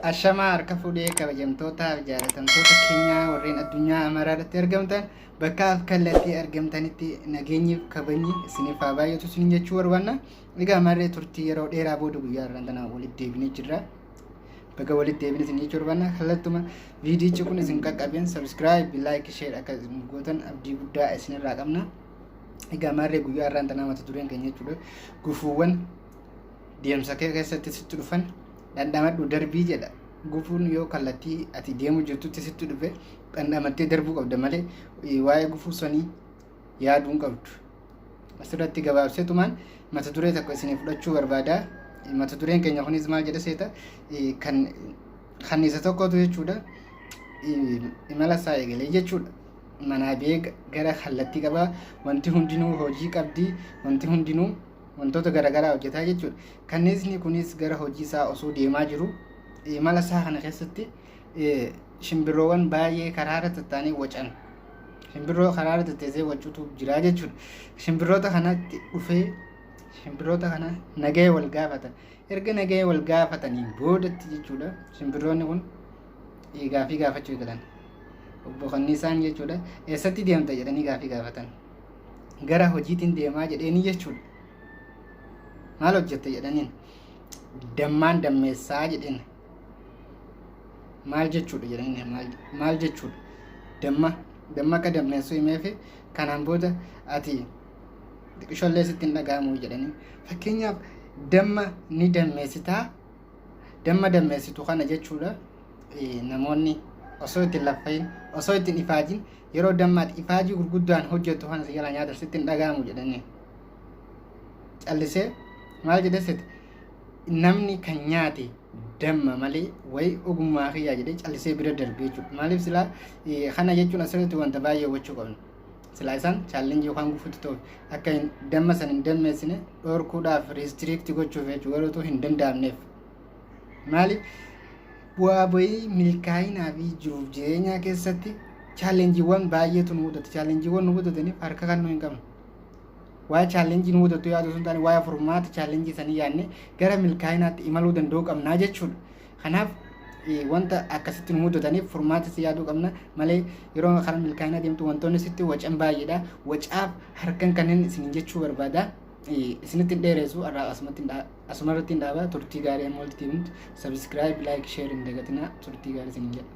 Ashamaa harka fuudhee, kabajamtootaa fi jaalatamtoota keenyaa warreen addunyaa maraarratti argamtan, bakkaaf kallattii argamtanitti nageenyiif kabajni isiniif haa baay'atu isiniin jechuu barbaanna. Egaa marree turtii yeroo dheeraa booda guyyaa har'aan tana walitti deebinee jirra. Baga walitti deebine isin jechuu barbaanna. Kallattuma viidiyichi kun isin qaqqabeen subscribe, like, share akka isin gootan abdii guddaa isinirraa qabna. Egaa marree guyyaa har'aan tanaa mata dureen keenya jechuudha, gufuuwwan deemsa kee keessatti sitti dhufan dhandhamadhu darbii jedha. Gufuun yoo kallattii ati deemu jirtutti sitti dhufe, dhandhamattee darbuu qabda malee waa'ee gufuu sanii yaaduu hin qabdu. Asirratti gabaabseetumaan mata duree tokko isinii fudhachuu barbaada. Mata dureen keenya kunis maal jedha seeta? Kan kanniisa tokkotu jechuudha imala isaa eegalee jechuudha. Manaa ba'ee gara kallattii qabaa, wanti hundinuu hojii qabdi, wanti hundinuu wantoota garaagaraa hojjetaa jechuudha. Kanniisni kunis gara hojii isaa osoo deemaa jiru, imala isaa kana keessatti shimbirroowwan baay'ee karaa irra tattaanii wacan. Shimbirroo karaa irra tetteessee wacuutu jira jechuudha. Shimbirroota kanatti dhufee shimbirroota kana nagaya wal gaafatan. Erga nagaya wal gaafataniin boodatti jechuudha, shimbirroonni kun gaafii gaafachuu eegalan. Obbo Kanniisaan jechuudha, eessatti deemta jedhanii gaafii gaafatan. Gara hojiitiin deemaa jedheeni jechuudha. Maal hojjette jedhaniin. Dammaan dammeessaa jedheen. Maal jechuudha jedhaniin, maal jechuudha? Damma damma akka dammeessuu himeefi, kanaan booda ati xiqishollee sitti hin dhaga'amu jedhanii. Fakkeenyaaf, damma ni dammeessitaa, damma dammeessitu kana jechuudha, namoonni osoo ittiin laffayin, osoo ittiin ifaajin, yeroo damma ati ifaajii gurguddaan hojjettu kana si jalaa nyaata, sitti hin dhaga'amu jedhanii. Callisee maal jedhe sete? Namni kan nyaate damma malee wayi ogummaa kiyyaa jedhee callisee bira darbee jechuudha. Maaliif silaa kana jechuun asirratti wanta baay'ee hubachuu qabna. Silaa isaan challenge yookaan gufuutti ta'u akka damma san hin dammeessine dhorkuudhaaf, restrict gochuuf jechuudha, garuu hin danda'amneef. Maaliif bu'aa bahii milkaa'inaa fi jiruuf jireenyaa keessatti challengeiiwwan baay'eetu nu mudata. Challengeiiwwan nu mudataniif harka kan nu hin qabnu. Waa'ee challenge nu mudatu yaadu osoo hin taane, waa'ee furmaata challenge sanii yaadne gara milkaa'inaatti imaluu danda'uu qabnaa jechuudha. Kanaaf wanta akkasitti nu mudataniif furmaata si yaaduu qabna malee, yeroo karaa milkaa'inaa deemtu wantoonni sitti wacan baay'eedha. Wacaaf harkan kanneen isin jechuu barbaada. Isinitti hin dheeressu, har'a asumarratti hin dhaaba. Turtii gaarii. Amma walitti deemnutti subscribe, like, share hin dagatinaa. Turtii gaarii isin jedha.